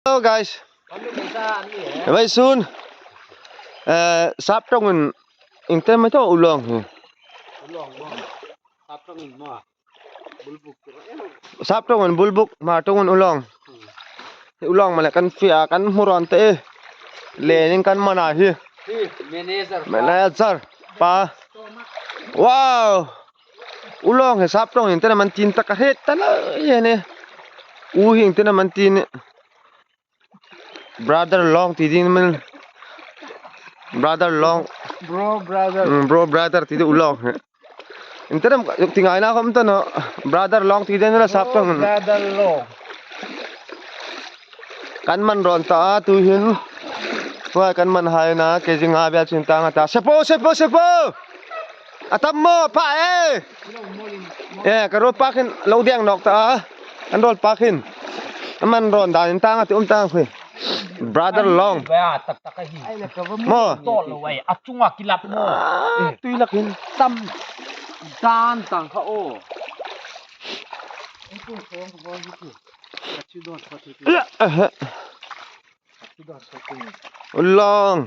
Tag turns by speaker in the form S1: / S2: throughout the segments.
S1: Hello guys. Vậy sun. Eh sap tongin ingte mai to ulong hi. Sap tongin bulbuk ma tongin ulong. Ulong male kan fia kan muron te. Lenin kan mana hi.
S2: Manager.
S1: Manager pa. Wow. Ulong he sap tong in te man tin tak het ta la ye ne. U hing te man tin brother long ti ding man brother long
S2: Bro, brother.
S1: Bro brother ti de ulong he. In te nam tingai na kom ta no brother long ti den la sap tong
S2: Brother long.
S1: Kan man ron ta tu hin wa kan man hai na ke jinga bia chin ta nga ta sepo sepo sepo atam mo pa e e ka ro pa khin lo deng nok ta an rol pa khin man ron dan ta nga ti um ta khui brother long
S2: Ba tak tak hi.
S1: Mo
S2: To lo wai achunga kilap mo.
S1: Tui lakin
S2: Tam dan tang kha o.
S1: Ulong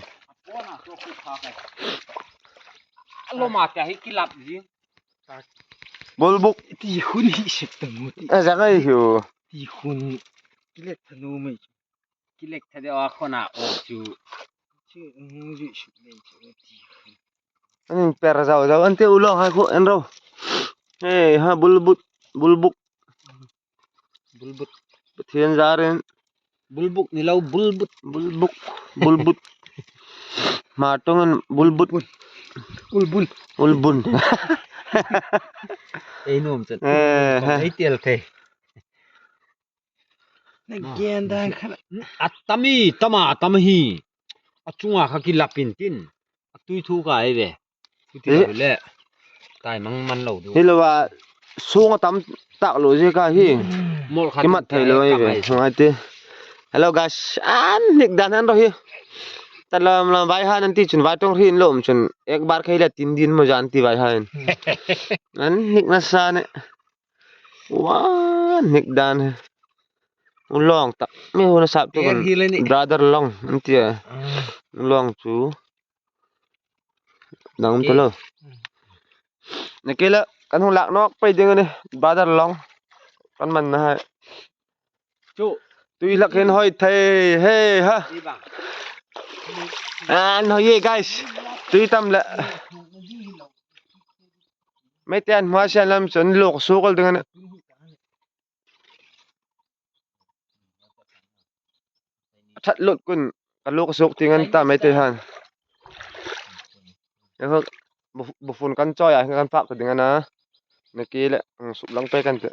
S2: Lo ma ka hi kilap ji.
S1: Bulbuk
S3: Ti hun hi sek tangu ti
S1: a zangai hiu
S3: ti hun kilek thanu mai
S2: Kilek thade wa khona o chu.
S3: chu ngu ju suk nei chu ti hun
S1: anin per zau zau ante ulong hai khu en ro hey ha bulbut bulbuk
S2: Bulbut
S1: pathian zarin
S2: bulbuk ni lo bulbut.
S1: Bulbuk bulbut ma tongan bulbut
S3: ulbun
S1: ulbun
S2: Ei nom chan.
S1: Eh
S2: Ei tel the.
S3: Na gen dan khala
S2: Atami tama tamahi. Achunga kha kilapin tin. Atui thu ka ai ve. Tu ti lo le. Tai mang man lo du.
S1: Hi lo wa sunga tam tak lo je ka hi
S2: Mol khat
S1: ki mat thei lo ai ve ngai te. Hello guys, an nik dan an ro hi talam lam vai han an ti chun vai tong rin lom chun ek bar khai la tin din mo jan ti vai han an nik na sa ne wa nik dan ulong tak mi ho na sap tu
S3: Er
S1: kan
S3: hi le ni
S1: brother long an ti long chu dang to lo ne ke la kan hung lak nok pai ding ne brother long kan man na hai
S2: Chu.
S1: Tui lak hin hoi thei he ha
S2: Đi bằng.
S1: An hoi ye guys tui tam la mấy tiền hoa sen lam chun lok su kal ding ne that lot kun ka lok suk tingan ta mai te han bufun kan choi a kan pak ding ana ne ki le sup lang pe kan te.